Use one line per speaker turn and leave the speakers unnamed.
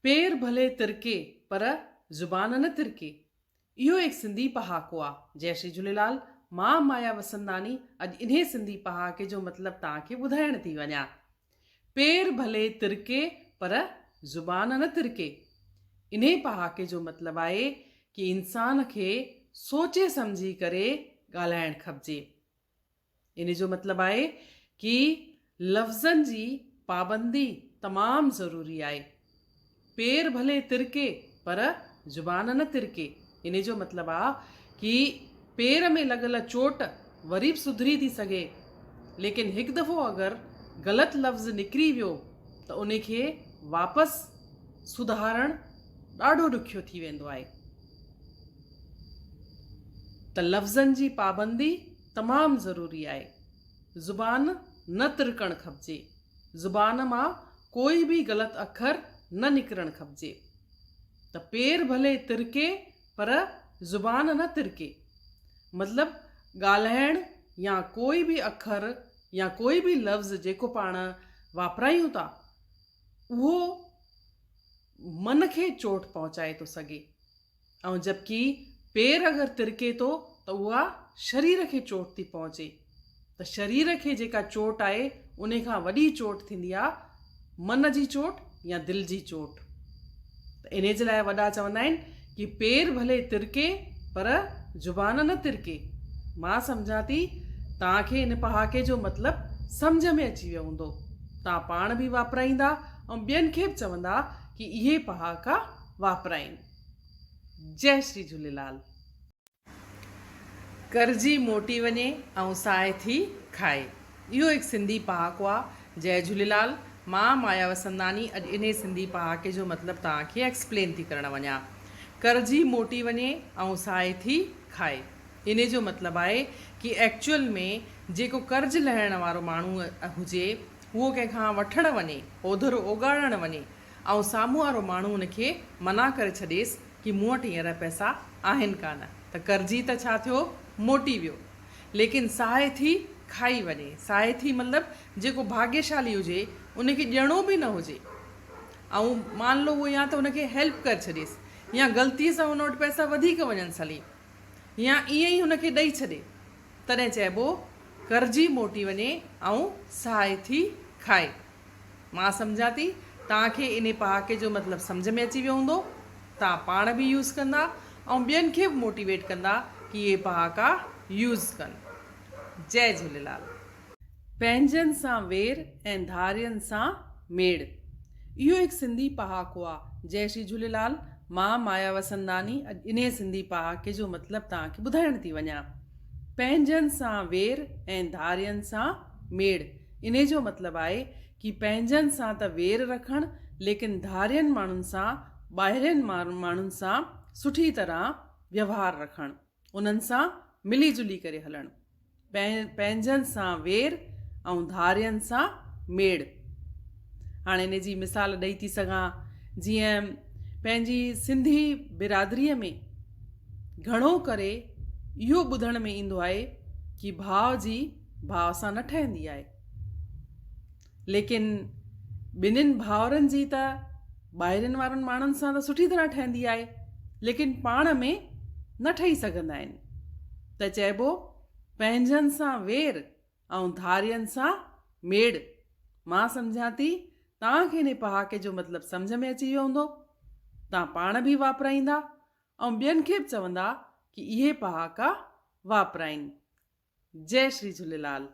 پير ڀلي ترڪي پر زبان نه ترڪي. اهو هڪ سنڌي پهاڪو آ. جئي شري جهوليلال. مان مايا وسنداني اڄ انهي سنڌي پهاڪي جو مطلب توهان کي ٻڌائڻ ٿي وڃان. پير ڀلي ترڪي پر زبان نه ترڪي. انهي پهاڪي جو مطلب آهي ڪي انسان کي سوچي سمجهي ڪري ڳالهائڻ کپجي. ان جو مطلب آهي ڪي لفظن جي پابندي تمام ضروري آهي. پير ڀلي ترڪي پر زبان نه ترڪي. ان جو مطلب آ ڪي پير ۾ لڳل چوٽ وري به سڌري ٿي سگهي ليڪن هڪ دفعو اگر غلط لفظ نڪري ويو ته ان کي واپس سڌارڻ ڏاڍو ڏکيو ٿي ويندو آهي. ته لفظن جي پابندي تمام ضروري آهي. زبان نه ترڪڻ کپجي. زبان مان ڪوئي به غلط اکر نه نڪرڻ کپجي. ته پير ڀلي ترڪي پر زبان نه ترڪي. مطلب ڳالهائڻ يا ڪوئي به اکر يا ڪوئي به لفظ جيڪو پاڻ واپرايون ٿا اهو من کي چوٽ پهچائي ٿو سگهي. ۽ جبڪه پير اگر ترڪي ٿو ته اها شرير کي چوٽ ٿي پهچي ته شرير کي جيڪا چوٽ آهي انهي کان وڏي چوٽ ٿيندي آهي من جي چوٽ يا دل جي چوٽ ته انهي جي لاء وڏا چوندا آهن ڪي پير ڀلي ترڪي پر زبان نه ترڪي مان سمجهان ٿي توهان کي ان پهاڪي جو مطلب سمجهه ۾ اچي ويو هوندو توهان پاڻ به واپرائيندا ۽ ٻين کي به چوندا ڪي اهي پهاڪا واپرائين. جئه شري جهوليلال. ڪرجي موٽي وڃي ۽ سائي ٿي کائي. اهو هڪ سنڌي پهاڪو آ. جئه جهوليلال. مان مايا وسنداني اڄ انهي سنڌي پهاڪي جو مطلب توهان کي ايڪسپلين ٿي ڪرڻ وڃان. ڪرجي موٽي وڃي ۽ سائي ٿي کائي. انهي جو مطلب آهي ڪي ايڪچوئل ۾ جيڪو قرض لهڻ وارو ماڻهو هجي اهو ڪنهن کان وٺڻ وڃي، اوڌر اوڳاڙڻ وڃي ۽ سامهون وارو ماڻهو ان کي منع ڪري ڇڏيس ڪي مون وٽ هينئر پئسا آهن ڪانه ته قرضي ته ڇا ٿيو موٽي ويو ليڪن ساهي ٿي کائي وڃي. ساهي ٿي مطلب جيڪو ڀاڳيشالي هجي ان کي ڏيڻو به نه هجي ۽ مان لو اهو يا ته ان کي هيلپ ڪري ڇڏيس يا غلطي سان هن وٽ پئسا وڌيڪ وڃن سلي يا ائين ئي هن کي ڏئي ڇڏي تڏهن چئبو قرضي موٽي وڃي ۽ ساهي ٿي کائي. مان سمجهان ٿي توهان کي انهي پهاڪي جو مطلب سمجهه ۾ اچي ويو هوندو. توهان پاڻ به يوز ڪندا ۽ ٻين کي به موٽيويٽ ڪندا ڪي اهي پهاڪا يوز ڪن. جئي جهوليلال. پنهنجن سان وير ۽ ڌارين سان ميڙ. اهو هڪ سنڌي پهاڪو آ. جئي شري جهوليلال. مان مايا وسنداني اڄ انهي سنڌي پهاڪي جو مطلب توهان کي ٻڌائڻ ٿي وڃان. پنهنجن سان وير ۽ ڌارين سان ميڙ. انهي جو مطلب آهي ڪي پنهنجن سان ته وير رکڻ ليڪن ڌارين ماڻهن سان ٻاهرين ماڻهن سان سٺي طرح ويوهار رکڻ انهن سان ملي جلي ڪري هلڻ پنهنجن سان وير ۽ ڌارين سان ميڙ هاڻي انهي جي مثال ڏئي ٿي سگهان جيئن پنهنجي سنڌي برادري ۾ گهڻو ڪري اهو ٻڌڻ ۾ ايندو آهي ڪي ڀاء جي ڀاء سان نه ٺهندي آهي. ليڪن ٻنهين ڀائرن جي ته ٻاهرين وارن ماڻهن سان ته سٺي طرح ٺهندي آهي ليڪن پاڻ ۾ نه ٺهي سگهندا آهن ته چئبو پنهنجن سان وير ۽ ڌارين سان ميڙ. مان سمجهان ٿي توهان کي انهي پهاڪي جو مطلب سمجهه ۾ اچي ويو هوندو. توهان پاڻ به واپرائيندا ۽ ٻين کي به چوندا ڪي اهي پهاڪا واپرائين. جئي شري جهوليلال.